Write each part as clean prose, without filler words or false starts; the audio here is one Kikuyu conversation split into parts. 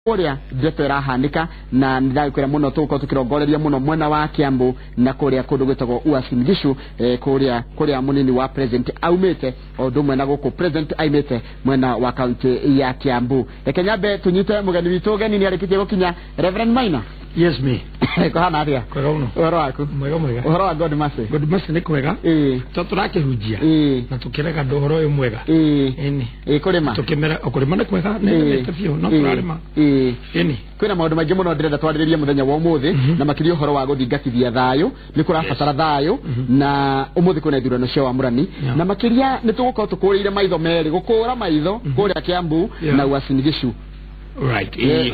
Kuria ndeto irahanika na ndagĩkwĩra mũno tũgũkorwo tũkĩrongoreria mũno mwena wa Kiambu na kũrĩa kũndũ gwĩtagwo Uasin Gishu, kũrĩa kũrĩa mũnini wa president aumĩte o ũndũ ũmwe na gũkũ president aumĩte mwena wa kaunti ya Kiambu. Reke nyambe tũnyite mũgeni witũ ũgeni, nĩ arĩkĩtie gũkinya, Reverend Maina. Yes, me. Kũhana atĩa? Kwega mũno. Ũhoro waku? Mwega mwega. Ũhoro wa God mercy? God mercy nĩ kwega. To tũrakĩhunjia na tũkĩrega andũ ũhoro ũyũ mwega. Ĩni. Kũrĩma? Tũkĩmera kũrĩma nĩ kwega, nĩ nĩmĩte biũ no tũrarĩma. Ĩni. Kwĩna maũndũ maingĩ mũno ndĩrenda twarĩrĩrie mũthenya wa ũmũthĩ, na makĩria ũhoro wa gũthingatithia thayũ. Nĩ kũrabatara thayũ, na ũmũthĩ kwĩna ithurano cia wamũrani, na makĩria nĩ tũgũkorwo tũkũrĩire maitho merĩ, gũkũra maitho kũrĩa Kiambu na Uasin Gishu.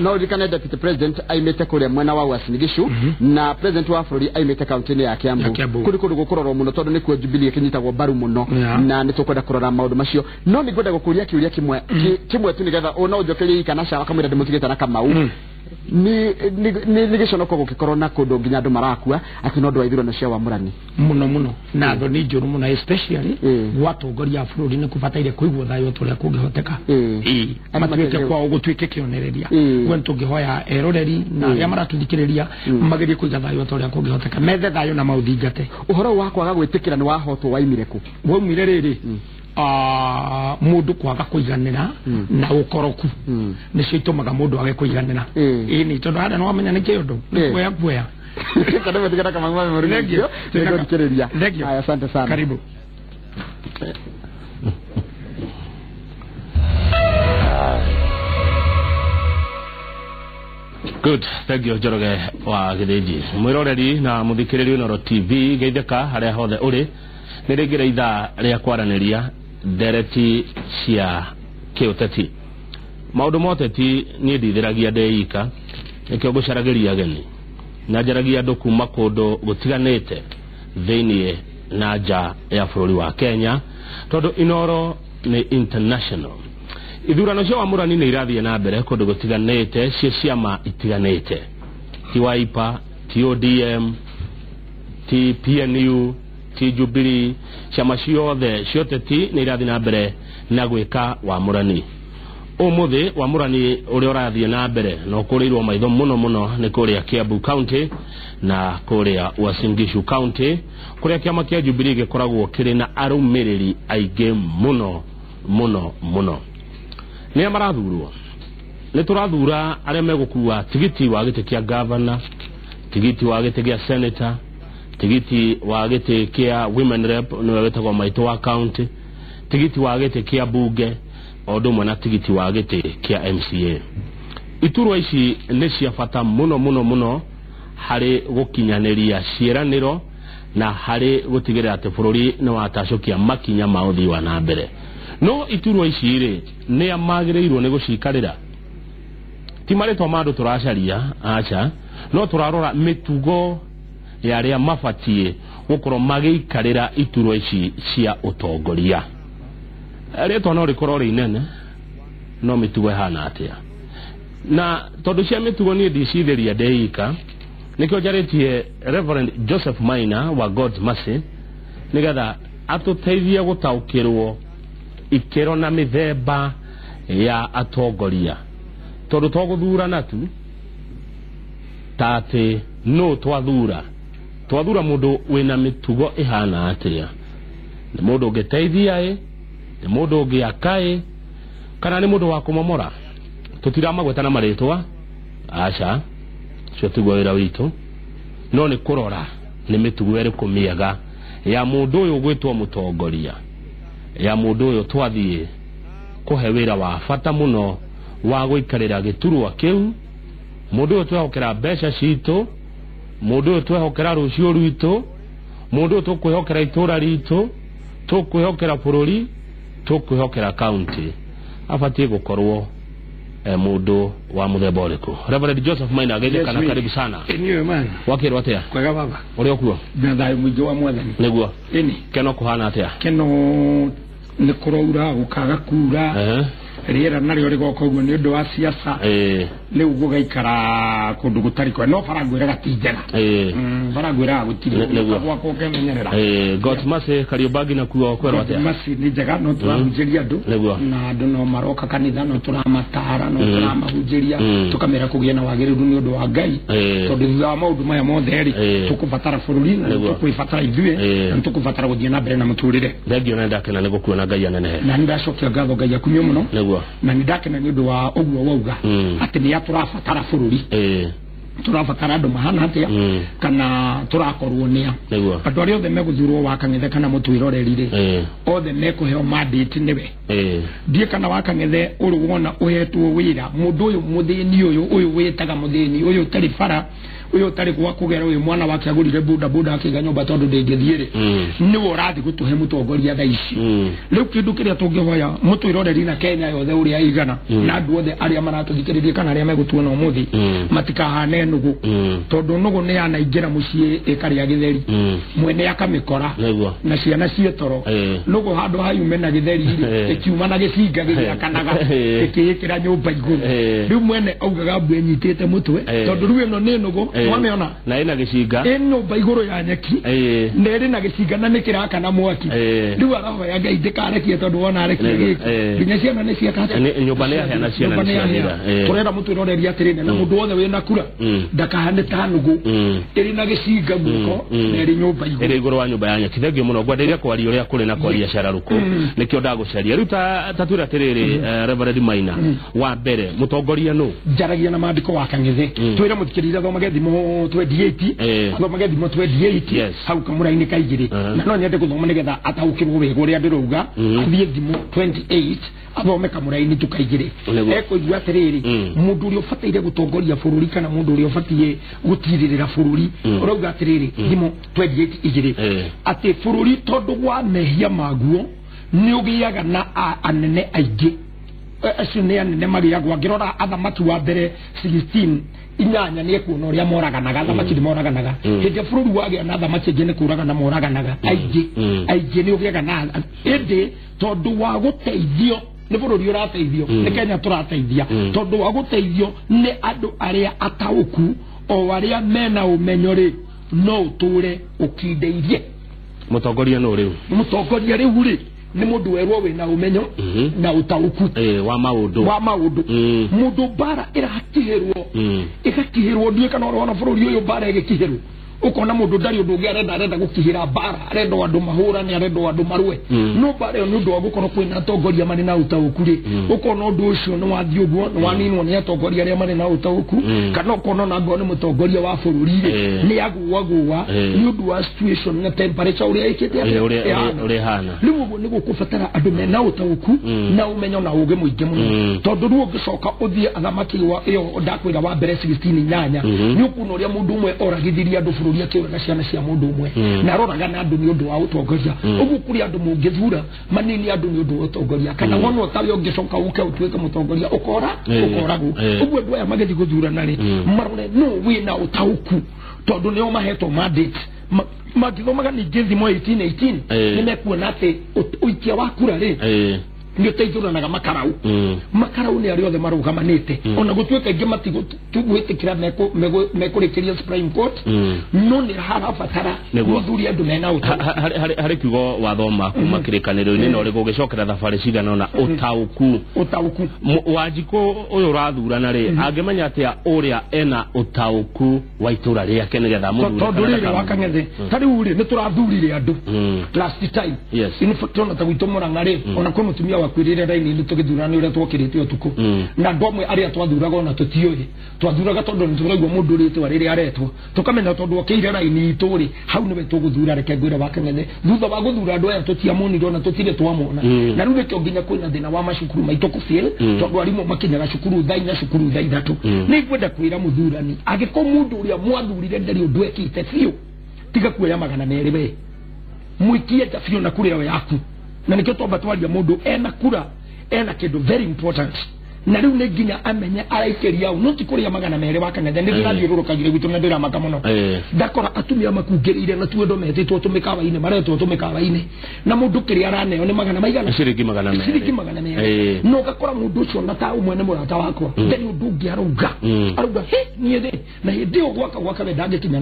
No ririkane deputy president aimĩte kũrĩa mwena wa Uasin Gishu na president wa bũrũri aimĩte kaunti-inĩ ya Kiambu. Ya Kiambu. Kũrĩ kũndũ gũkũrorwo mũno tondũ nĩkuo Jubilee ĩkĩnyitagwo mbaru mũno, na nĩ tũkwenda kũrora maũndũ macio, no nĩ ngwenda gũkũria kĩũria kĩmwe kĩmwe tu nĩgetha no ũnjokerie kana cawa kamũira ndĩmũtigĩte na Kamau. Nĩ gĩconoko gũgĩkorwo na kũndũ nginya andũ marakua atĩ no ũndũ wa ithurano cia wamũrani. Mũno mũno, na thoni njũru mũno, especially gwa atongoria a bũrũri nĩ kũbataire kũigwo thayũ ta ũrĩa kũngĩhoteka. Ĩĩ. Andũ matuĩke makĩrĩo. Kwao gũtuĩke kĩonereria. We nĩ tũngĩhoya eroreri na arĩa maratũthikĩrĩria magerie kũiga thayũ ta ũrĩa kũngĩhoteka, methe thayũ na maũthingate. Ũhoro wa kwaga gwĩtĩkĩra nĩ wahotwo waimire kũ? Waumire rĩrĩ, mũndũ kwaga kũiganĩra na ũkoroku nĩcio itũmaga mũndũ age kũiganĩra. Ĩni, tondũ harĩa nĩwamenya nĩ kĩũndũ nĩ kuoya kuoya. Karibu tigana kama mwe. Thank you. Nĩngũthikĩrĩria. Thank you. Haya, asante sana. Karibu. Good, thank you Njoroge wa Gĩthĩnji. Mwĩroreri na mũthikĩrĩri Inooro TV, geithĩka harĩa hothe ũrĩ. Nĩ rĩngĩ rĩa ithaa rĩa kwaranĩria ndereti cia kĩũteti. Maũndũ ma ũteti niĩ ndithĩragia ndĩ ika, nĩkĩo ngũcaragĩria ageni. Na njaragia andũ kuma kũndũ gũtiganĩte thĩiniĩ na nja ya bũrũri wa Kenya, tondũ Inooro nĩ international. Ithurano cia wamũrani nĩ irathiĩ na mbere kũndũ gũtiganĩte cia ciama itiganĩte, ti Wiper, ti ODM, ti PNU, ti Jubilee, ciama ciothe cia ũteti nĩ irathiĩ na mbere na gwĩka wamũrani. Ũmũthĩ wamũrani ũrĩa ũrathiĩ na mbere na ũkũrĩirwo maitho mũno mũno nĩ kũrĩa Kiambu County na kũrĩa Uasin Gishu County, kũrĩa kĩama kĩa Jubilee gĩkoragwo kĩrĩ na arũmĩrĩri aingĩ mũno mũno mũno. Nĩa marathurwo? Nĩ tũrathura arĩa megũkua tigiti wa gĩtĩ kĩa gavana, tigiti wa gĩtĩ gĩa senator, tigiti wa gĩtĩ kĩa women rep, nĩwe wĩtagwo maitũ wa county, tigiti wa gĩtĩ kĩa bunge, o ũndũ ũmwe na tigiti wa gĩtĩ kĩa MCA. Iturwa ici nĩ cia bata mũno mũno mũno harĩ gũkinyanĩria ciĩranĩro na harĩ gũtigĩrĩra atĩ bũrũri nĩ watacũkia makinya ma ũthii wa na mbere. No iturwa ici rĩ, nĩa magĩrĩirwo nĩ gũcikarĩra? Ti marĩtwa ma andũ tũracaria, aca, no tũrarora mĩtugo ya arĩa mabatiĩ gũkorwo magĩikarĩra iturwa ici cia ũtongoria. Rĩtwa no rĩkorwo rĩ inene, no mĩtugo ĩhana atĩa? Na tondũ cia mĩtugo niĩ ndicithĩria ndĩ ika, nĩkĩo njarĩtie Reverend Joseph Maina wa God's Mercy nĩgetha atũteithie gũtaũkĩrwo ikĩro na mĩthemba ya atongoria, tondũ to gũthurana tu ta atĩ nũ twathura, twathura mũndũ wĩna mĩtugo ĩhana atĩa, nĩ mũndũ ũngĩteithia ĩ, nĩ mũndũ ũngĩaka ĩ, kana nĩ mũndũ wa kũmomora. Tũtiramagweta na marĩtwa, aca, ũcio tiguo wĩra witũ, no nĩ kũrora nĩ mĩtugo ĩrĩkũ mĩega ya mũndũ ũyũ ũgwĩtwo mũtongoria, ya mũndũ ũyũ twathiĩ kũhe wĩra wa bata mũno wa gũikarĩra gĩturwa kĩu, mũndũ ũyũ twehokera mbeca citũ, mũndũ ũyũ twehokera rũciũ rwitũ, mũndũ ũyũ tũkwĩhokera itũra ritũ, tũkwĩhokera bũrũri, tũkwĩhokera kaunti, abatiĩ gũkorwo mũndũ wa mũthemba ũrĩkũ? Reverend Joseph Maina, geithĩka na karibu sana. Ĩniwe man. Wakĩrwo atĩa? Kwega baba. Ũrĩ okuo? Na thayũ mũingĩ wa mwathani. Nĩguo. Ĩni. Keno kũhana atĩa? Keno nĩ kũraura gũkaga kura. Rĩera narĩo rĩgoka ũguo nĩ ũndũ wa siasa. Rĩu gũgaikara kũndũ gũtarĩ kwega, no bara ngwĩraga ti njega. Bara ngwĩraga gũtirĩ gwakwa ũkemenyerera. God's Mercy Kariobangi nakuo kwĩrwo atĩa? Mercy nĩ njega, no tũrahunjĩria andũ na andũ no maroka kanitha, no tũramatara, no tũramahunjĩria, tũkamera kũgĩa na wagĩrĩru nĩ ũndũ wa Ngai, tondũ thutha wa maũndũ maya mothe rĩ, tũkũbatara bũrũri na tũkwĩbatara ithuĩ na tũkũbatara gũthiĩ na mbere na mũtũrĩre. Thengio na ndakena nĩ gũkuona Ngai anenehe. Na nĩ ndacokia ngatho Ngai akumio mũno. Na nĩ ndakena nĩ ũndũ wa ũguo wauga atĩ nĩ tũrabatara bũrũri. Tũrabatara andũ mahana atĩa kana tũrakorwo nĩa andũ arĩa othe megũthurwo wa Kang'ethe kana mũtwĩroreri rĩ, othe mekũheo mandate nĩwe. Ndiĩ kana wa Kang'ethe ũrĩ wona ũhetwo wĩra mũndũ ũyũ mũthĩni ũyũ wĩtaga mũthĩni ũyũ ũtarĩ bara, ũyũ ũtarĩ gwa kũgera, ũyũ mwana wake agũrire boda boda akĩiga nyũmba tondũ ndĩngĩthiĩ rĩ, nĩwe ũrathiĩ gũtũhe mũtongoria thaa ici. Rĩu kĩndũ kĩrĩa tũngĩhoya mũtwĩroreri na Kenya yothe ũrĩa ĩigana na andũ othe arĩa maratũthikĩrĩria kana arĩa megũtuona ũmũthĩ, matikahane nũgũ, tondũ nũgũ nĩ yanaingĩra mũciĩ ĩkarĩa gĩtheri, mwene akamĩkora na ciana ciĩ toro. Nũgũ handũ hayume na gĩtheri rĩ, ĩkiuma na gĩcinga gĩgĩakanaga ĩkĩĩkĩra nyũmba igũrũ. Rĩu mwene augaga mbu ĩnyitĩte mũtwe, tondũ rĩu ĩno nĩ nũgũ wamĩona na ĩna gĩcinga, ĩ nyũmba igũrũ ya nyeki na ĩrĩ na gĩcinga na nĩ kĩrakana mwaki. Rĩu arahoya Ngai ndĩkarekie, tondũ wona arekie gĩkĩ nginya ciana nĩ ciaka nyũmba nĩ yahĩa na ciana nĩ ciathira. Tũrenda mũtwĩroreria atĩrĩ, na mũndũ wothe wĩna kura ndakahane ta nũgũ ĩrĩ na gĩcinga guoko na ĩrĩ nyũmba igũrũ, ĩrĩ igũrũ wa nyũmba ya nyeki. Thengio mũno, ngwendeire kwaria ũrĩa kũrĩ na kwaria cararũkũ, nĩkĩo ndagũcaria. Rĩu ta twĩre atĩrĩrĩ, Reverend Maina, wa mbere mũtongoria nũ? Njaragia na maandĩko wa Kang'ethe. Twĩre mũthikĩrĩria athomage thimũ 28, athomage thimũ 28 hau kamũra-inĩ ka igĩrĩ, na no nyende gũthoma nĩgetha ataũkĩrwo wega ũrĩa ndĩrauga. Athiĩ thimũ 28 athome kamũra-inĩ tu ka igĩrĩ, ekũigua atĩrĩrĩ, mũndũ ũrĩa ũbataire gũtongoria bũrũri kana mũndũ ũrĩa ũbatiĩ gũtirĩrĩra bũrũri, ũrauga atĩrĩrĩ thimũ 28 igĩrĩ, atĩ bũrũri tondũ wa mehia maguo nĩ ũgĩaga na anene aingĩ. Acio nĩ anene magĩagwo. Angĩrora athamaki wa mbere 16 inyanya nĩ ekuona ũrĩa moraganaga. Athamaki nĩ moraganaga. Hĩndĩ ĩrĩa bũrũri wagĩa na athamaki aingĩ nĩ kũragana moraganaga aingĩ aingĩ, nĩ ũgĩaga na ĩndĩ tondũ wa gũteithio nĩ bũrũri ũrateithio, nĩ Kenya tũrateithia, tondũ wa gũteithio nĩ andũ arĩa ataũku o arĩa mena ũmenyo rĩ, no ũtũre ũkindĩirie. Mũtongoria nũ rĩu? Mũtongoria rĩu rĩ nĩ mũndũ werwo wĩna ũmenyo na ũtaũku wa maũndũ, wa maũndũ. Mũndũ mbara ĩrakihĩrwo, ĩgakihĩrwo, ndiũĩ kana ũrona bũrũri ũyũ mbara ĩgĩkihĩrwo, ũkona mũndũ ndarĩ ũndũ ũngĩ arenda, arenda gũkihĩra mbara, arenda andũ mahũrane, arenda andũ marũe. No mbara ĩyo nĩ ũndũ wa gũkorwo kwĩna atongoria marĩ na ũtaũku rĩ, ũkona ũndũ ũcio nĩ wathiĩ ũguo, nĩ waninwo nĩ atongoria arĩa marĩ na ũtaũku, kana ũkona ona ngorwo nĩ mũtongoria wa bũrũri rĩ, nĩ agũagũa nĩ ũndũ wa situation na temperature ũrĩa ĩkĩte ũrĩa ĩhana. Rĩu ũguo nĩ gũkũbatara andũ mena ũtaũku na ũmenyo na ũgĩ mũingĩ mũno, tondũ rĩu ũngĩcoka ũthiĩ athamaki wa ĩyo ndakwĩra wa mbere 16 inyanya, nĩ ũkuona ũrĩa mũndũ ũmwe oragithirie andũ bũrũri akĩũraga ciana cia mũndũ ũmwe, na aroraga na andũ nĩ ũndũ wa ũtongoria. Ũguo kũrĩ andũ mũngĩthura manini andũ nĩ ũndũ wa ũtongoria, kana wona ũtarĩ ũngĩcoka ũke ũtuĩke mũtongoria ũkora ũkoragwo. Ũguo andũ aya magĩthiĩ gũthurana rĩ, marore nũ wĩna ũtaũku, tondũ nĩo mahetwo mandate. Mangĩthomaga ningĩ thimũ 18 18 nĩ mekuona atĩ ũikia wa kura rĩ nĩ ũteithũranaga makarau. Makarau nĩ arĩa othe marũgamanĩte, ona gũtuĩka aingĩ matigwĩtĩkĩra mekũrĩkĩria Supreme Court, no nĩ harabatara mũthuri andũ mena ũtaũku. Harĩ kiugo wathoma kuma kĩrĩkanĩro-inĩ na ũrĩ gũgĩcokera thabarĩ cigana ũna, ũtaũku. Ũtaũku. Wanjikũ ũyũ ũrathurana rĩ, angĩmenya atĩa ũrĩa ena ũtaũku wa itũra rĩake nĩgetha amũthure? Tondũ rĩrĩ wa Kang'ethe, ta rĩu rĩ nĩ tũrathurire andũ last time. In fact ona ta gwitũ Mũrang'a rĩ, ona kwĩ mũtumia wakuĩrĩire raini-inĩ tũgĩthurana nĩ ũrĩa twokĩrĩte ũtukũ, na andũ amwe arĩa twathuraga ona tũtiũĩ, twathuraga tondũ nĩ tũraigua mũndũ rĩtwa rĩrĩa aretwo, tũkamenya tondũ okĩire raini itũ rĩ, hau nĩwe tũgũthura. Reke ngwĩre wa Kang'ethe, thutha wa gũthura andũ aya tũtiamonire ona tũtirĩ twamona. Na rĩu nĩkĩo nginya kwĩna thĩna wa macukuru maitũ kũfail, tondũ arimũ makinyaga cukuru thaa inya, cukuru thaa ithatũ. Nĩ ngwenda kwĩra mũthurani, angĩkorwo mũndũ ũrĩa mwathurire ndarĩ ũndũ ekĩte biũ, tiga kuoya 200 we mũikie nja biũ na kura ĩyo yaku. Na nĩkĩo twamba twaria mũndũ ena kura ena kĩndũ very important. Na rĩu nĩ nginya amenye araikĩria no ti kũrĩa 200 wa Kang'ethe nĩ ndĩrathiũrũrũkagire gwitũ na ndĩramaka mũno. Ndakora atumia makungĩrĩire na tuendo metĩtwo tũmĩkawa-inĩ maretwo tũmĩkawa-inĩ na mũndũ kĩrĩa araneo nĩ magana maigana ciringi 200 ciringi 200 no ũgakora mũndũ ũcio na ta ũmwe nĩ mũrata wakwa ndarĩ ũndũ ũngĩ arauga arauga he niĩ rĩ na hĩndĩ ĩyo gwaka gwaka we ndangĩkinya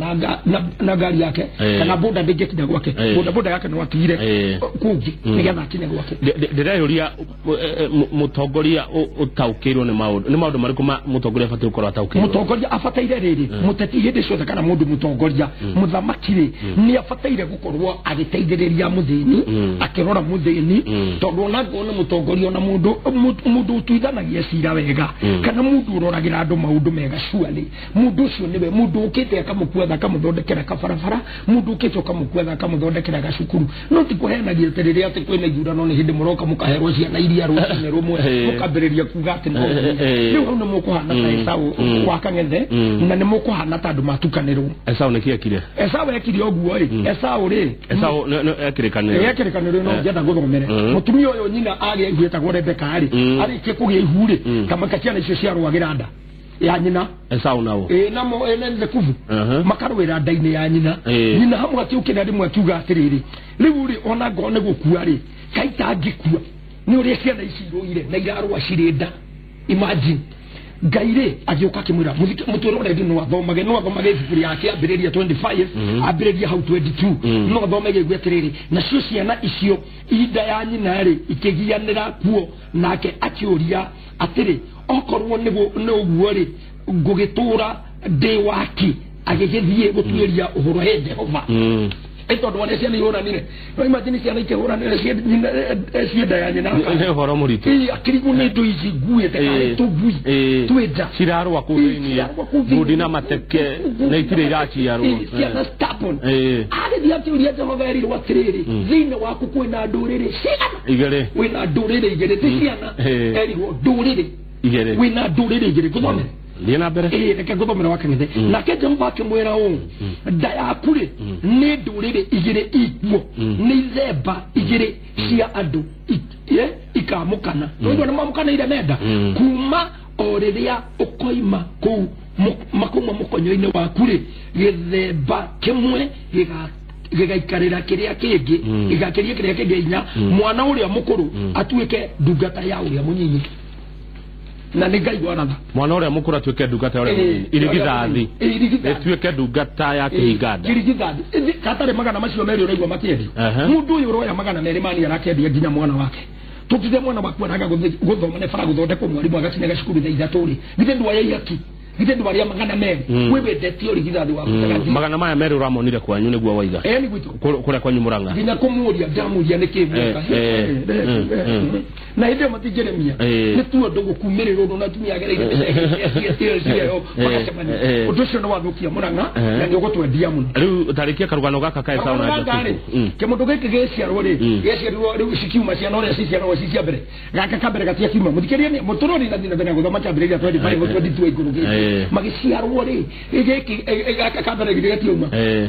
na ngari yake kana boda ndĩngĩkinya gwake boda boda yake no atigire kũngĩ nĩgetha akinye gwake. Ndĩreyũria mũtongoria ũtaũkĩirwo nĩ maũndũ marĩkũ mũtongoria abatiĩ gũkorwo ataũkĩirwo? Mũtongoria abataire rĩrĩ mũteti hĩndĩ ciothe kana mũndũ mũtongoria mũthamaki rĩ nĩ abataire gũkorwo agĩteithĩrĩria mũthĩni akĩrora mũthĩni tondũ ona ngorwo nĩ mũtongoria ona mũndũ ũtuithanagia cira wega kana mũndũ ũroragĩra andũ maũndũ mega surely mũndũ ũcio nĩwe mũndũ ũkĩte akamũkuatha akamũthondekera kabarabara mũndũ ũkĩte ũkamũkuatha akamũthondekera gacukuru no ti kũheanagia atĩ rĩrĩa atĩ kwĩna ithurano nĩ hĩndĩ mũroka mũkaherwo ciana iria rũcinĩ rũmwe mũkambĩrĩria kuga atĩ no rĩu hau nĩ mũkũhana ta Esau wa Kang'ethe na nĩ mũkũhana ta andũ matukanĩrwo. Esau nĩ kĩ ekire? Esau ekire ũguo rĩ Esau rĩ Esau ekĩrĩkanĩro ekĩrĩkanĩro no ngĩenda gũthomere mũtumia ũyũ nyina agĩa ihu etagwo Rebeka rĩ arĩkie kũgĩa ihu rĩ kamaka ciana icio ciarũagĩra nda ya nyina Esau nao namo ene Jakubu makarwira nda-inĩ ya nyina nyina hamwe atiũkĩra rĩmwe akiuga atĩrĩrĩ rĩu rĩ ona ngorwo nĩ gũkua rĩ kaitangĩkua nĩ ũrĩa ciana ici irũire na irarũa cirĩ nda. Imagine Ngai rĩ agĩũka akĩmwĩra mũtwĩrore no athomage no athomage ibuku rĩake ambĩrĩria 25 ambĩrĩria hau 22 no athome gĩgue atĩrĩrĩ nacio ciana icio inda ya nyina rĩ ikĩgianĩra kuo nake akĩũria atĩrĩ okorwo nĩ ũguo rĩ ngũgĩtũra ndĩ waki agĩgĩthiĩ gũtuĩria ũhoro he Jehova. Tondũ arĩa ciana ihũranire no imagine ciana ikĩhũranĩra cienda ya nyina nĩ ũhoro mũritũ akĩrigwo nĩ indo ici nguĩte karĩ tũngui twĩ nja cirarũa kũu thĩinĩ ngundi na mateke na itirĩ iraciarwo ciana stubborn agĩthiĩ akĩũria Jehova erirwo atĩrĩrĩ thĩinĩ waku kwĩna ndũrĩrĩ cigana igĩrĩ wĩna ndũrĩrĩ igĩrĩ ti ciana erirwo ndũrĩrĩ igĩrĩ wĩna ndũrĩrĩ igĩrĩ ngũthomere thiĩ na mbere reke ngũthomere wa Kang'ethe nake Jehova akĩmwĩra ũũ nda yaku rĩ nĩ ndũrĩrĩ igĩrĩ ikuo nĩ ithemba igĩrĩ cia andũ ikamũkana nĩũigua nĩ mamũkanĩire menda kuma o rĩrĩa ũkoima kũu makuma mũkonyo-inĩ waku rĩ gĩthemba kĩmwe gĩgaikarĩra kĩrĩa kĩngĩ gĩgakĩria kĩrĩa kĩngĩ inya mwana ũrĩa mũkũrũ atuĩke ndungata ya ũrĩa mũnyinyi na nĩ Ngai waratha mwana ũrĩa mũkũrũ atuĩke ndungata ya ũrĩa mũnini irigithathi ĩtuĩke ndungata ya kĩhinganda irigithathi katarĩ 200 ũraigua makĩendio mũndũ ũyũ ũroya 200 mani arakĩendia nginya mwana wake tũkithe mwana waku araga gũthoma nĩ bara gũthondekwo mwarimũ agakinya gacukuru thaa 3 rĩ githĩ ndwaya ihaki githĩ ndwarĩa 200 wĩ wendete ũrigithathi waku 200 ũramonire kwanyu nĩguo waiga nĩ gwitũ kũrĩa kwanyu Mũrang'a nginya kũmũria ndamũria nĩkĩ mweka na hĩndĩ ĩyo matingĩremia nĩ tuo ndũgũkumĩrĩrwo ũndũ na atumia agereire magacemania ũndũ ũcio nĩ wathũkia Mũrang'a na nĩ ũgũtwendia mũno rĩu tarĩkia karũgano gaka ka Esau na Jakubu kĩmũndũ gĩkĩ gĩciarwo rĩ gĩciarirwo rĩu cikiuma ciana ũrĩa ciciaragwo ci cia mbere gaka ka mbere gatiakiuma mũthikĩrie nĩ mũtũrũri na thina gũthoma kĩambĩrĩria 25 22 igũrũ gĩkĩ magĩciarwo rĩ gĩkĩ gaka ka mbere gĩtiauma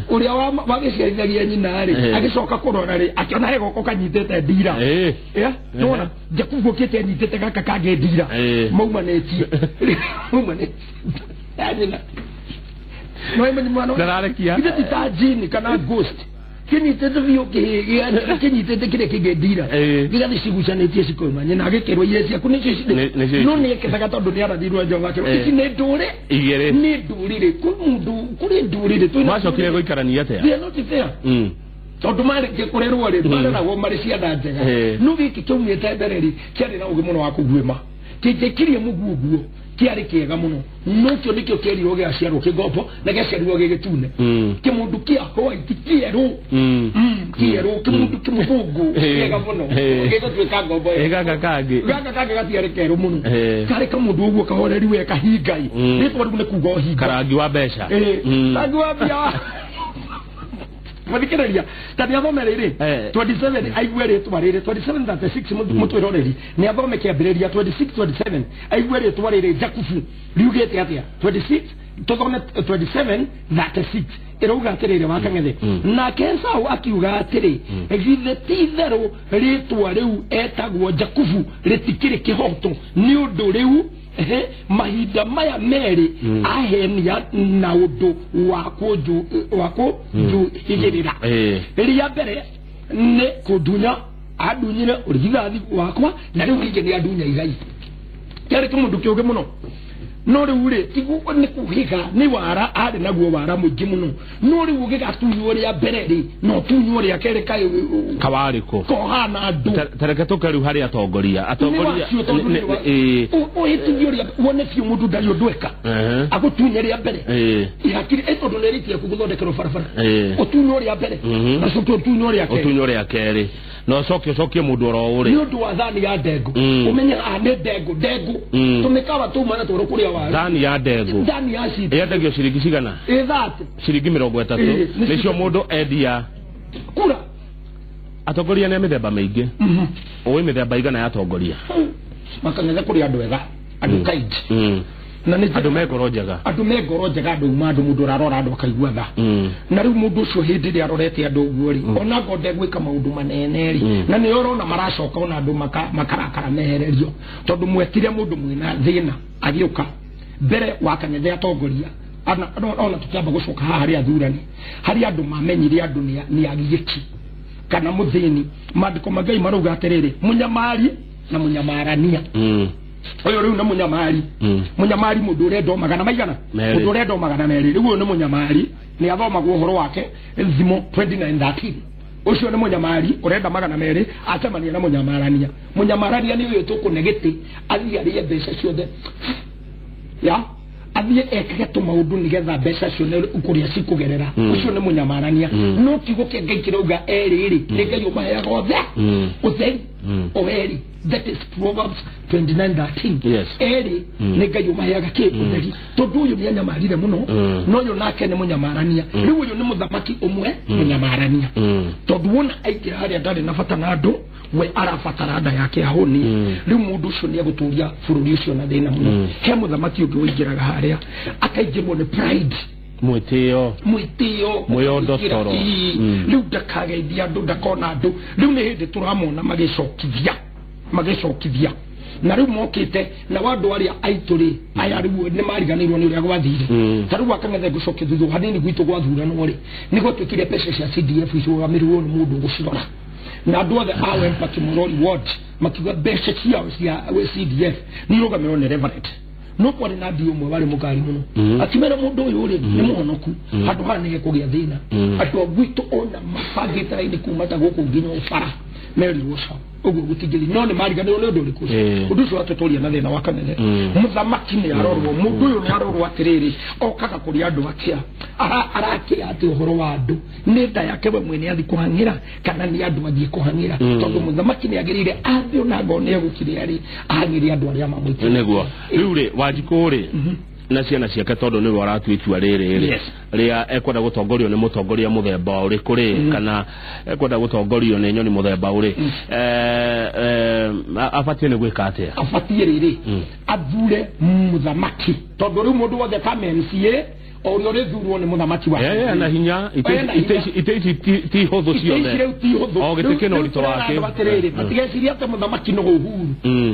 ũrĩa wagĩciarithagia nyina rĩ agĩcoka kũrora rĩ akĩona he goko kanyitĩte ndira nĩwona Jakubu okĩte anyitĩte gaka kangĩ ndira maumanĩtie ya nyina no ĩmenye mwana ndararekia ithe ti ta jini kana ghost kĩnyitĩte biũ kĩnyitĩte kĩrĩa kĩngĩ ndira gĩgathiĩ cigucanĩtie cikoima nyina agĩkĩrwo iria ciaku nĩcio ici no nĩ ekethaga tondũ nĩ arathirwo Jehova akĩrwo ici nĩ ndũrĩ igĩrĩ nĩ ndũrĩrĩ kwĩ mũndũ kũrĩ ndũrĩrĩ macokire gũikarania atĩa they are not fair tondũ marĩkia kũrerwo rĩ mareragwo marĩ ciana njega no gĩkĩ kĩaumĩte mbere rĩ kĩarĩ na ũgĩ mũno wa kũguĩma kĩngĩkirie mũguo guo kĩarĩ kĩega mũno no kĩo nĩkĩo kĩerirwo gĩaciarwo kĩngombo na gĩaciarirwo gĩgĩtune kĩmũndũ kĩa white kĩerũ kĩerũ kĩmũndũ kĩmũthũngũ kĩega mũno gĩgũtuĩka ngombo ĩyo gaka kangĩ gaka kangĩ gatiarĩ kerũ mũno karĩ kamũndũ ũguo kahoreri we kahingai rĩtwa rĩu nĩ kuga ũhinga karangi wa mbeca rangi wa mbia mathikĩrĩria ta nĩ athome rĩrĩ 27 aigue rĩtwa rĩrĩ 27 36 mũtwĩroreri nĩ athome kĩambĩrĩria 26 27 aigue rĩtwa rĩrĩ Jakubu riugĩte atĩa 26 Tuthome 27:36 ĩrauga atĩrĩrĩ wakang'ethe nake Esau akiuga atĩrĩ githĩ ti itherũ rĩtwa rĩu etagwo Jakubu rĩtikĩrĩ kĩhoto nĩ ũndũ rĩu mahinda maya merĩ ahenia na ũndũ wa kũnjũhĩgĩrĩra. Rĩa mbere nĩ kũndunya andunyire ũrigithathi wakwa na rĩu rĩngĩ nĩ andunya igai. Kĩarĩ kĩmũndũ kĩũgĩ mũno. No rĩu rĩ tiguo nĩ kũhĩga nĩ wara arĩ naguo wara mũingĩ mũno. No rĩu ũgĩgatunywo rĩa mbere rĩ no tunywo rĩa kerĩ kaĩ kawarĩkũ kohana andũ. Tareke tũke rĩu harĩ atongoria. Atongoria ũhĩtithio rĩa wone biũ mũndũ ndarĩ ũndũ eka. Agũtunye rĩa mbere. Ihakiri tondũ nĩ rĩti yaku gũthondekerwo barabara. Ũtunywo rĩa mbere. Na coke ũtunywo rĩa kerĩ. Ũtunywo rĩa kerĩ. Na ũcoke ũcokie mũndũ oro ũrĩa. Nĩ ũndũ wa thani ya ndengũ. Ũmenye nĩ ndengũ ndengũ. Tũmĩkawa tuma na twarwo kũrĩa waru. Thani ya ndengũ. Thani ya ciringi. Yendagio ciringi cigana? 30. Ciringi 30. Nĩcio mũndũ endia. Kura. Atongoria nĩ a mĩthemba mĩingĩ. Ũĩ mĩthemba igana ya atongoria. Makang'ethe kũrĩ andũ ega, andũ kind. Na nĩ andũ me ngoro njega. Andũ me ngoro njega, andũ uma andũ mũndũ ũrarora andũ akaigua tha. Na rĩu mũndũ ũcio hĩndĩ ĩrĩa arorete andũ ũguo rĩ, ona ngoo ndegwĩka maũndũ manene rĩ, na nĩ ũrona maracoka ona andũ makarakara mehererio. Tondũ mwetire mũndũ mwĩna thĩna agĩũka mbere wa Kang'ethe atongoria. Ona tũkĩamba gũcoka haha harĩ athurani, harĩ andũ mamenyire andũ nĩ agiĩki kana mũthĩni. Maandĩko ma Ngai marauga atĩrĩrĩ, mũnyamari na mũnyamarania. Ũyũ rĩu nĩ mũnyamari. Mũnyamari mũndũ ũrenda o magana maigana? Mũndũ ũrenda o magana merĩ. Rĩu ũyũ nĩ mũnyamari, nĩ athomagwo ũhoro wake Thimo 29:13. Ũcio nĩ mũnyamari ũrenda magana merĩ acemania na mũnyamarania. Mũnyamarania nĩ ũyũ tũkũne gĩtĩ athiĩ arĩe mbeca ciothe. Ya athiĩ ekage tũmaũndũ nĩgetha mbeca cione kũrĩa cikũgerera. Ũcio nĩ mũnyamarania. No kiugo kĩa Ngai kĩrauga erĩ rĩ, nĩ Ngai ũmaheaga othe ũtheri o erĩ. That is Proverbs 29:13. Yes. Erĩ nĩ Ngai ũmaheaga kĩ ũtheri. Tondũ ũyũ nĩ anyamarire mũno, no ũyũ nake nĩ mũnyamarania. Rĩu ũyũ nĩ mũthamaki ũmwe mũnyamarania. Tondũ wona aingĩra harĩa ndarĩ na bata na andũ, we arabatara nda yake ahũni. Rĩu mũndũ ũcio nĩ egũtũria bũrũri ũcio na thĩna mũno. He mũthamaki ũngĩ ũingĩraga harĩa akaingĩrwo nĩ pride, mwĩtĩo, mwĩondo toro. Rĩu ndakageithia andũ, ndakona andũ. Rĩu nĩ hĩndĩ tũramona magĩcokithia na rĩu mokĩte na andũ arĩa aitũ rĩ, aya rĩu nĩ mariganĩirwo nĩ ũrĩa gwathire. Ta rĩu Wakang'ethe ngũcokia thutha hanini gwitũ gwathuranwo rĩ, nĩ gwatuĩkire mbeca cia CDF icũgamĩrĩrwo nĩ mũndũ ũgũcirora. Na andũ othe a Wempa Kimorori ward makiuga mbeca ciao cia CDF nĩ irũgamĩrĩrwo nĩ Reverend. No kwarĩ na ndio ũmwe warĩ mũkari mũno. Akĩmera mũndũ ũyũ rĩ nĩ mũhonoku, handũ haha nĩ hekũgĩa thĩna. Andũ a gwitũ ona mabangĩte raini kuma ta gũkũ nginya ũbara merirwo ca ũguo gũtingĩthiĩ. No nĩ mariganĩrwo nĩ ũndũ ũrĩkũ? Ũndũ ũcio watũtũria na thĩna wa Kang'ethe. Mũthamaki nĩ arorwo, mũndũ ũyũ nĩ arorwo atĩrĩrĩ, okaga kũrĩ andũ atĩa? Arakĩa atĩ ũhoro wa andũ nĩ nda yake we mwene athiĩ kũhang'ĩra kana nĩ andũ athiĩ kũhang'ĩra? Tondũ mũthamaki nĩ agĩrĩire athiĩ ona ngoo nĩ egũkĩrĩa rĩ, ahang'ĩre andũ arĩa mamwĩtĩkĩtie. Nĩguo. Rĩu rĩ Wanjikũ rĩ na ciana ciake tondũ nĩwe ũratua itua rĩrĩ rĩ rĩa ekwenda gũtongorio nĩ mũtongoria mũthemba ũrĩkũ rĩ, kana ekwenda gũtongorio nĩ nyoni mũthemba ũrĩ, abatiĩ nĩ gwĩka atĩa? Abatiĩ rĩrĩ athure mũthamaki, tondũ rĩu mũndũ wothe ta MCA o ũrĩa ũrĩthurwo nĩ mũthamaki wa na hinya. Ite ici ti hũthũ ciothe, o gĩtĩ kĩna ũritũ wake. Atĩrĩrĩ, matigecirie atĩ mũthamaki nĩ Uhuru.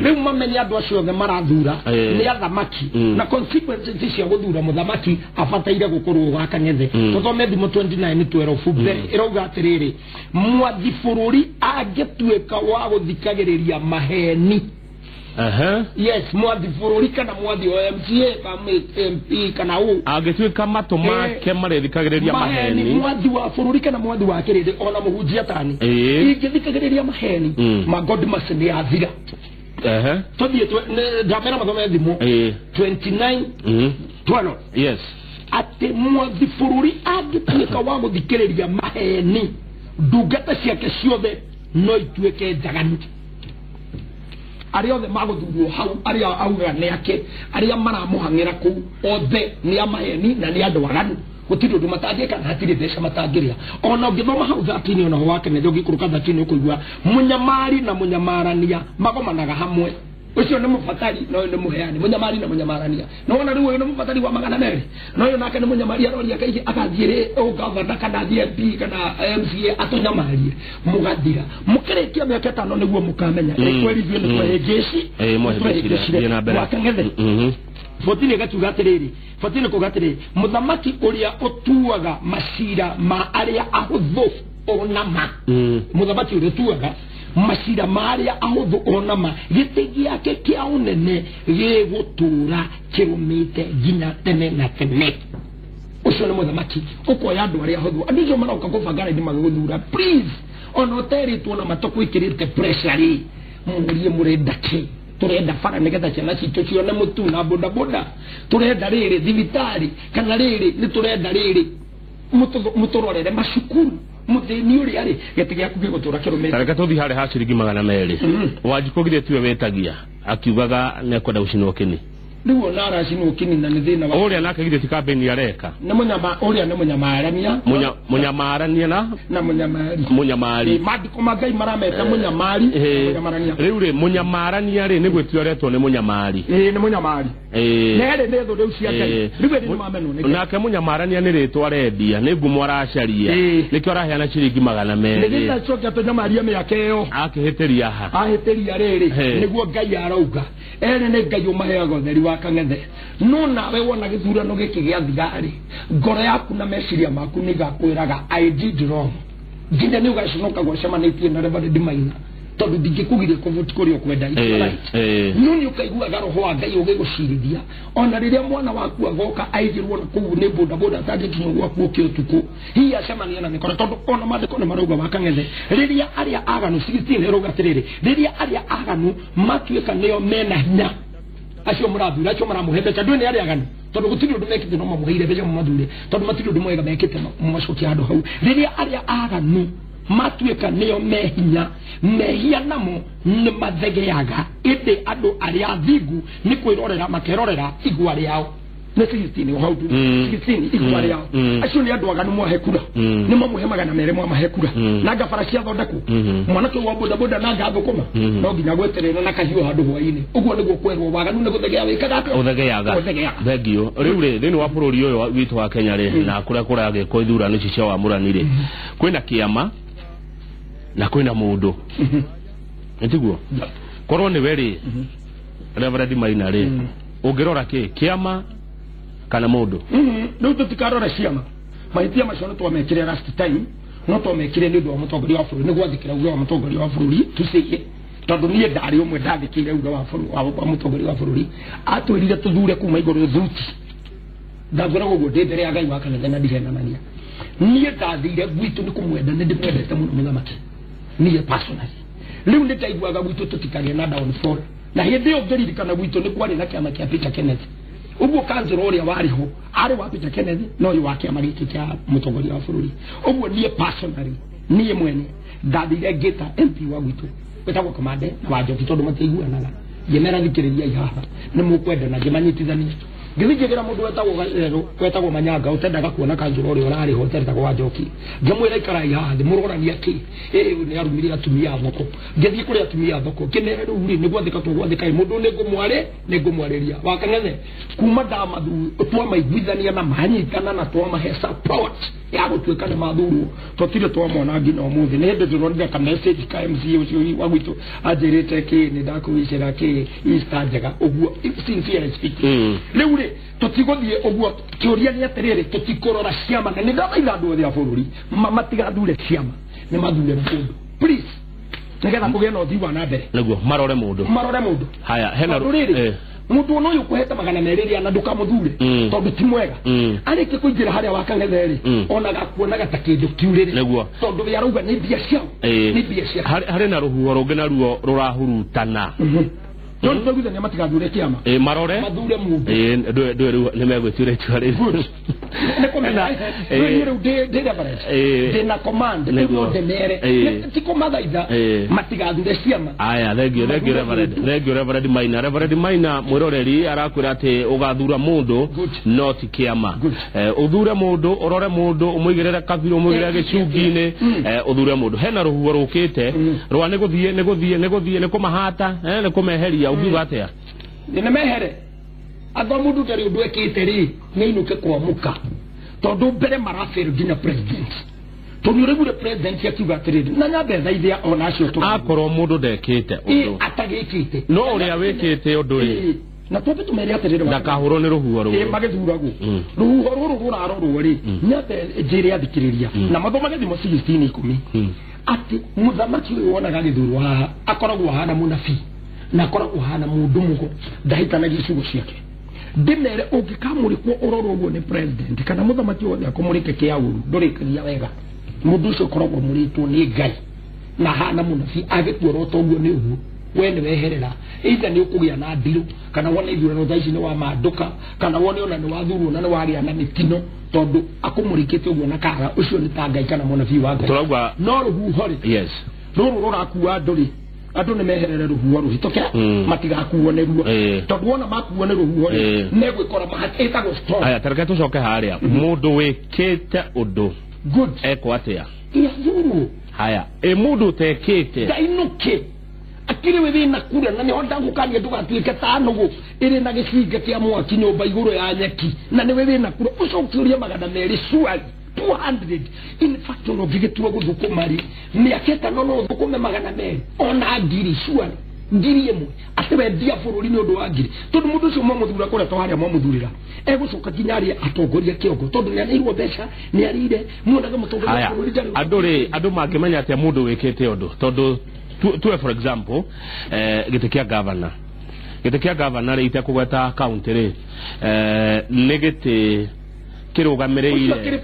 Rĩu mamenye andũ acio othe marathura nĩ athamaki, na consequences cia gũthura mũthamaki abataire gũkorwo gwa Kang'ethe. Tũthome Thimo 29:12 mbere ĩrauga atĩrĩrĩ, mwathi bũrũri angĩtuĩka wa gũthikagĩrĩria maheni. Yes, mwathi bũrũri kana mwathi wa MCA kana MP kana ũ angĩtuĩka matũ make marĩthikagĩrĩria maheni, mwathi wa bũrũri kana mwathi wa kĩrĩndĩ ona mũhunjia tani ingĩthikagĩrĩria maheni, ma God mercy nĩ athira. Tũthiĩ ndamera mathome Thimo 29:12. Yes. Atĩ mwathi bũrũri angĩtuĩka wa gũthikĩrĩria maheni, ndungata ciake ciothe no ituĩke njaganu. Arĩa othe magũthurwo hau, arĩa auga nĩ ake, arĩa maramũhang'ĩra kũu othe nĩ a maheni na nĩ andũ aganu. Gũtirĩ ũndũ matangĩka na hatirĩ mbeca matangĩrĩa. Ona ũngĩthoma hau 13 ona ho wa Kang'ethe ũngĩikũrũka 13 ũkũigua mũnyamari na mũnyamarania magomanaga hamwe. Ucio nĩ mũbatari no nĩ mũheani mũnyamari na mũnyamarania no wona rĩu ũyũ nĩ mũbatari wa 200 no ũyũ nake nĩ mũnyamari aroria kaingĩ agathiĩ rĩ ũgavana kana athiĩ MP kana MCA atũnyamarie mũgathira mũkĩrĩkia mĩaka 5 nĩguo mũkamenya kweli ithuĩ nĩ twehĩngĩci wakang'ethe 14 gatuga atĩrĩrĩ 14 kuga atĩrĩrĩ mũthamaki ũrĩa ũtuaga macira ma arĩa ahũthũ ona ma mũthamaki ũrĩa ũtuaga macira maria ahũthũ ona ma gĩtĩ gĩake kĩa ũnene gĩgũtũra kĩrũmĩte nginya tene na tene. Ũcio nĩ mũthamaki ũkoya andũ arĩa ahũthũ andũ acio maroka kũbanga raini magĩgũthura please ona ũterĩtwo na matũkwĩkĩrĩte pressure rĩ mũrie mũrenda kĩ turenda bara nigetha ciana citũ cione mũtu na bodaboda turenda rĩrĩ thibitarĩ kana rĩrĩ nĩ turenda rĩrĩ mũtũrorere macukuru muthini uria ri gĩtĩ gĩaku gĩgũtũra kĩrũmĩte. Reke tũthiĩ harĩa ha ciringi 200 Wanjikũ githĩ tiwe wĩtagia akiugaga nĩekwenda gũcinwo kĩni rĩu ona aracinwo kĩni na nĩ thĩna wa ũrĩa nake githĩ ti campaign areka nĩ mũnyama ũrĩa nĩ mũnyamarania mũnyamarania na mũnyamari mũnyamari maandĩko ma Ngai marameta mũnyamari mũnyamarania rĩu rĩ mũnyamarania rĩ nĩ gwĩtio aretwo nĩ mũnyamari nĩ mũnyamari nerĩ nĩ thũ rĩu cia Ngai rĩu ĩrĩ nĩ mamenwo nĩ nake mũnyamarania nĩ rĩtwa arendia nĩ ngumo aracaria nĩkĩo araheana ciringi 200 nĩgetha acoke atũnyamarie mĩaka ĩyo akĩhĩtĩria ha ahĩtĩria rĩrĩ nĩguo Ngai arauga ere nĩ Ngai ũmaheaga ũtheri wa kang'ethe no nawe wona gĩthurano gĩkĩ gĩathira-rĩ ngoro yaku na meciria maku nĩ gakwĩraga I did wrong nginya nĩ ũgaconoka gwacemanĩtie na Reverend Maina tondũ ndingĩkũgiria kũvote kũrĩa ũkwenda no nĩ ũkaiguaga roho wa Ngai ũgĩgũcirithia ona rĩrĩa mwana waku agoka aigĩrwo na kũu nĩ bodaboda atangĩkinya gwaku ũkĩ ũtukũ hihi acemania na mĩkora tondũ ona maandĩko nĩ marauga wa kang'ethe rĩrĩa arĩa aganu 16 ĩrauga atĩrĩrĩ rĩrĩa arĩa aganu matuĩka nĩo mena hinya acio mũrathura acio maramũhe mbeca ndũĩ nĩ arĩa aganu tondũ gũtirĩ ũndũ mekĩte no mamũheire mbeca mũmathure tondũ matirĩ ũndũ mwega mekĩte mũmacokie handũ hau rĩrĩa arĩa aganu matuĩka nĩo mehinya mehia namo nĩ mathegeaga ĩndĩ andũ arĩa athingu nĩ kwĩrorera makerorera igua rĩao nĩ 16 hau tu 16 igua rĩao acio nĩ andũ aganu mwahe kura nĩ mamũhe 200 mwamahe kura na ngabara ciathondekwo mwanake wa bodaboda na ngathũkũma no nginya gweterera na kahiũ handũ hwainĩ ũguo nĩguo kwerwo waganu nĩ gũthegea wĩkaga atĩa ũthegeaga thengio rĩu rĩ thĩinĩ wa bũrũri ũyũ witũ wa Kenya rĩ na kũrĩa kũragĩkwo ithurano ici cia wamũrani rĩ kwĩna kĩama na kwĩna mũndũ nĩtiguo korwo nĩwe rĩ Reverend Maina rĩ ũngĩrora kĩ kĩama kana mũndũ rĩu tũtikarora ciama mahĩtia macio nĩ twamekire last time no twamekire nĩ ũndũ wa mũtongoria wa bũrũri nĩ gwathĩkĩra uge wa mũtongoria wa bũrũri tũcĩie tondũ niĩ ndarĩ ũmwe ndathĩkĩire uge wa mũtongoria wa bũrũri atwĩrire tũthure kuma igũrũ thuti ndakwĩra ũguo ndĩ mbere ya Ngai wa kanitha na ndihenanagia niĩ ndathire gwitũ nĩ kũmwenda nĩ ndĩmwendete mũno mũthamaki niĩ personally rĩu nĩ ndaiguaga gwitũ tũtikagĩe na downfall na hĩndĩ ĩyo ngĩririkana gwitũ nĩ kwarĩ na kĩama kĩa Peter Kenneth ũguo kanjũra ũrĩa warĩ ho arĩ wa Peter Kenneth no ũyũ wa kĩama gĩkĩ kĩa mũtongoria wa bũrũri ũguo niĩ personally niĩ mwene ndathire ngĩta MP wa gwitũ wĩtagwo Kamande na Wanjoki tondũ matiaiguanaga ngĩmera thikĩrĩriai haha nĩ mũkwendana ngĩmanyitithania ngĩthiĩ ngĩgĩra mũndũ wetagwo Gacerũ wetagwo Manyanga ũtendaga kuona kanjũra ũrĩa ũrarĩ ho ũtetagwo Wanjoki ngĩmwĩra ikarai haha thĩ mũrorania kĩ ĩ nĩ arumire atumia a thoko ngĩthiĩ kũrĩ atumia a thoko ngĩmera rĩu rĩ nĩ gwathĩka tũgwathĩka ĩ mũndũ nĩ ngũmwarĩria wakang'ethe kuma twamaiguithania na manyitana na twamahe support ya gũtuĩka nĩ mathurwo tũtirĩ twamona nginya ũmũthĩ nĩ hĩndĩ tũronire ka message ka MC ũcio wa gwitũ anjĩrĩte kĩ nĩ ndakũwicĩra kĩ Easter njega ũguo sincerely speaking rĩu rĩ tũtigũthiĩ ũguo kĩũria nĩ atĩrĩrĩ tũtikũrora ciama na nĩ ndathaitha andũ othe a bũrũri matigathure ciama nĩ mathure mũndũ please nĩgetha kũgĩe na ũthii wa na mbere nĩguo marore mũndũ haya hena rĩrĩ mũndũ ona ũyũ ũkũhete 200 rĩrĩa na ndũkamũthure tondũ ti mwega arĩkie kũingĩra harĩa wakang'ethe rĩ onaga kuonaga ta kĩndũ kiurĩre nĩguo tondũ we arauga nĩ mbia ciao nĩ mbia ciao harĩ na rũhuho rũngĩ naruo rũrahurutana no nĩtwaiguithania matigathure kĩama marore mathure mũndũ ndũĩ rĩu nĩmegwĩtuĩra itua rĩu nĩ kũmenya rĩu rĩu ndĩ Reverend ndĩna command nĩguo ndĩmere ti kũmathaitha matigathure ciama aya thengio thengio Reverend thengio Reverend Maina Reverend Maina mwĩroreri arakwĩra atĩ ũgathura mũndũ no ti kĩama ũthure mũndũ ũrore mũndũ ũmũigĩrĩre kabirũ ũmũigĩrĩre gĩcungi-inĩ ũthure mũndũ hena rũhuho rũkĩte rwa nĩ gũthiĩ nĩ gũthiĩ nĩ gũthiĩ nĩ kũmahata nĩ kũmeheria Ũngiuga atĩa? Nĩ mehere. Atho mũndũ ndarĩ ũndũ ekĩte rĩ, nĩainũke kwamũka. Tondũ mbere marafail nginya president. Tondũ ũraiguire president akiuga atĩrĩrĩ, na nyambe thaithia ona acio tũraigua. Akorwo mũndũ ndekĩte ũndũ. Atagĩkĩte. No ũrĩa wĩkĩte ũndũ rĩ. Na twambe tũmere atĩrĩrĩ, ndakahũrwo nĩ rũhuho rũrũ. Magĩthuragwo. Rũhuho rũrũ rũrarorwo rĩ, nyambe njĩre athikĩrĩria. Na mathomage thimo 16:10. Atĩ mũthamaki ũyũ wonaga agĩthurwo haha, akoragwo ahana mũnabii na akoragwo ahana mũndũ mũgo, ndahĩtanagia ciugo ciake. Ndĩmere ũngĩkamũrĩkwo ũrorwo ũguo nĩ president kana mũthamaki wothe akũmũrĩke kĩa ũru, ndũrĩkagia wega. Mũndũ ũcio ũkoragwo mũrĩtwo nĩ Ngai na hana mũnabii, agĩkuorota ũguo nĩ ũguo, we nĩ weherera. Either nĩ ũkũgĩa na ndirũ, kana wone ithurano thaa ici nĩ wamandũka, kana wone ona nĩ wathurwo na nĩ wagĩa na mĩtino, tondũ akũmũrĩkĩte ũguo na kara, ũcio nĩ ta Ngai kana mũnabii wa Ngai. No rũhuho rĩ, yes, rũrũ rũrakua andũ rĩ, andũ nĩ meherere rũhuho rũhĩtũke, matigakuo nĩ ruo. Tondũ wona makuo nĩ rũhuho rĩ, megwĩkora ĩtagwo storm. Aya, tareke tũcoke harĩa. Mũndũ wĩkĩte ũndũ good ekwo atĩa? Ĩathurwo. Haya, ĩ mũndũ ũtekĩte ndainũke akĩrĩ wĩ wĩna kura, na nĩho ndagũkania ndũgatuĩke ta nũgũ ĩrĩ na gĩcinga kĩa mwaki nyũmba igũrũ ya nyeki, na nĩwe wĩna kura ũcoke ũrie 200 surely 200. In fact, ona ũngĩgĩtua gũthũkũma rĩ, mĩaka ĩtano no ũthũkũme 200 ona 1000 surely 1000 atĩ wendia bũrũri nĩ ũndũ wa 1000. Tondũ mũndũ ũcio mwamũthura kũrĩa to harĩa mwamũthurĩra, egũcoka nginya arĩa atongoria kĩongo, tondũ nĩ arĩirwo mbeca, nĩ arĩire, muonaga mũtongoria bũrũri ndarĩ. Andũ rĩ, andũ mangĩmenya atĩa mũndũ wĩkĩte ũndũ? Tondũ tuwe for example, gĩtĩ kĩa governor, gĩtĩ kĩa governor rĩ, itekũgweta county rĩ, nĩ gĩtĩ kĩrũgamĩrĩire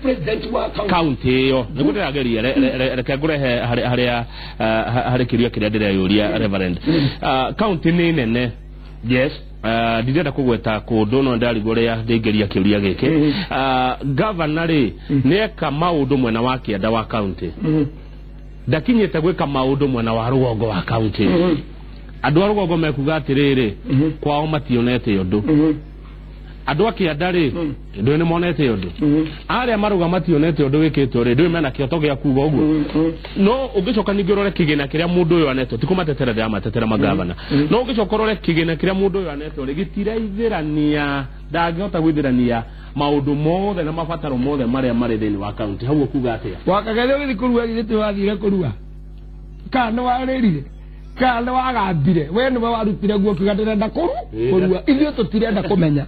county ĩyo. Nĩguo ndĩrageria, reke ngũrehe harĩa harĩ kĩũria kĩrĩa ndĩreyũria Reverend. County nĩ nene. Yes. Ndirenda kũgweta kũndũ, no ndarigwo ũrĩa ndĩngĩria kĩũria gĩkĩ. Governor rĩ, nĩeka maũndũ mwena wa kĩanda wa county, ndakinyĩte gwĩka maũndũ mwena wa rũgongo wa county. Andũ a rũgongo mekuga atĩrĩrĩ, kwao mationete ũndũ. Andũ a kĩanda rĩ, ndũĩ nĩ monete ũndũ. Arĩa maruga mationete ũndũ wĩkĩtwo rĩ, ndũĩ mena kĩhoto gĩa kuga ũguo. No ũngĩcoka ningĩ ũrore kĩgĩna kĩrĩa mũndũ ũyũ anetwo, ti kũmatetera ndĩramatetera magavana, no ũngĩcoka ũrore kĩgĩna kĩrĩa mũndũ ũyũ anetwo rĩ, gĩtiraithĩrania, ndangĩhota gwĩthĩrania maũndũ mothe na mabataro mothe marĩa marĩ thĩinĩ wa county. Hau ũkuga atĩa? Wakagethia ũgĩthiĩ kũrua githĩ ti wathire kũrua, kana nĩ warĩrire, kana nĩ wagambire, we nĩwe warutire guo ũkiuga ndĩrenda kũrua. Ithuĩ tũtirenda kũmenya.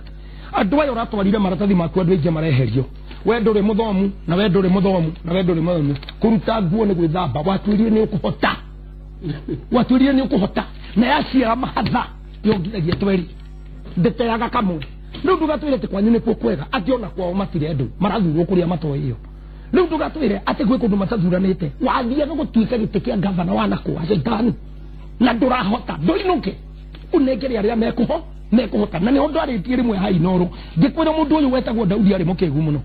Andũ aya ũratwarire maratathi maku, andũ aingĩ mareherio. We ndũrĩ mũthomu, na we ndũrĩ mũthomu, na we ndũrĩ mũthomu. Kũruta nguo nĩ gwĩthamba, watuĩrire nĩ ũkũhota, watuĩrire nĩ ũkũhota, na yaciara mahatha yongithagia tweri, ndĩteaga kamwe. Rĩu ndũgatwĩre atĩ kwanyu nĩkuo kwega, atĩ ona kwao matirĩ andũ marathurwo kũrĩa matoĩo. Rĩu ndũgatwĩre atĩ gwĩ kũndũ matathuranĩte, wathiaga gũtuĩka gĩtĩ kĩa gavana wa nakũa caitani, na ndũrahota, ndũinũke ũnengere arĩa mekũhota. Na nĩho ndwarĩtie rĩmwe ha Inooro, ngĩkwĩra mũndũ ũyũ wetagwo Daudi arĩ mũkĩgu mũno,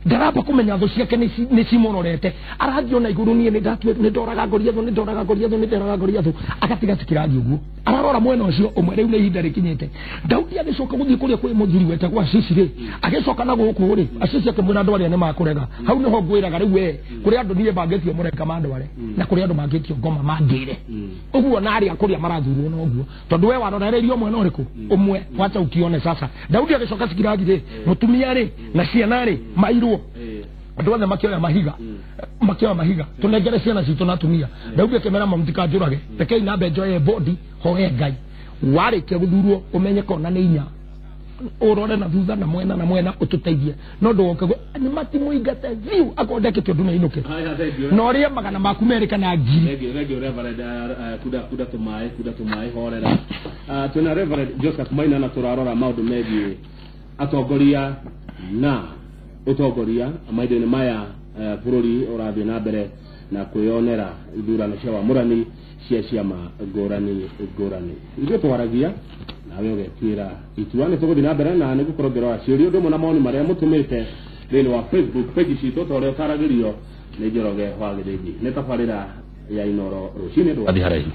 ndaramba kũmenya thũ ciake nĩ cimũrorete, arathiĩ ona igũrũ, niĩ nĩ ndoraga Goliathũ, nĩ ndoraga Goliathũ, nĩ ndoraga Goliathũ, agatiga cikĩrathiĩ ũguo, ararora mwena ũcio ũmwe. Rĩu nĩ ihinda rĩkinyĩte. Daudi agĩcoka gũthiĩ kũrĩa kwĩ mũthuri wetagwo Acici rĩ, agĩcoka na gũkũ rĩ, Acici akĩmwĩra andũ arĩa nĩ makũrega. Hau nĩho ngwĩraga rĩu we, kũrĩ andũ niĩ mangĩtio mũrenga mandware, na kũrĩ andũ mangĩtio ngoma mangĩre ũguo, na arĩa kũrĩa marathurwo na ũguo, tondũ we warorereirio mwena ũrĩkũ ũmwe, wacha ukione sasa. Daudi agĩcoka Cikiragi rĩ, mũtumia rĩ na ciana rĩ mairwo, andũ othe makĩoya mahiga, makĩoya mahiga, tũnengere ciana citũ na atumia. Daudi akĩmera mũtikanjũrage, rekei nambe njoye bodi hoe Ngai. Warĩkia gũthurwo ũmenye kona nĩ inya, ũrore na thutha na mwena na mwena ũtũteithie, no ndũgoke nĩ matimũingate biũ akorwo ndekĩte ũndũ nĩainũke, na ũrĩe 200 maku kana 1000. Thengiũ Reverend. Kuda tũmaĩ, kuda tũmaĩ, horera. Twĩna Reverend Joseph Maina na tũrarora maũndũ megiĩ atongoria na ũtongoria mahinda-inĩ maya. Bũrũri ũrathiĩ na mbere na kwĩyonera ithurano cia wamũrani cia ciama ngũrani ngũrani. Ithuĩ twaragia nawe ũgetuĩra itua. Nĩ tũgũthiĩ na mbere na nĩ ngũkorwo ngĩrora ciũria ũndũ ũmwe na mawoni marĩa mũtũmĩte thĩinĩ wa Facebook page citũ, ta ũrĩa ũtaragĩrio nĩ Njoroge wa Gĩthĩnji. Nĩ tabarĩra ya Inooro rũcinĩ, ndũgathiĩ haraihu.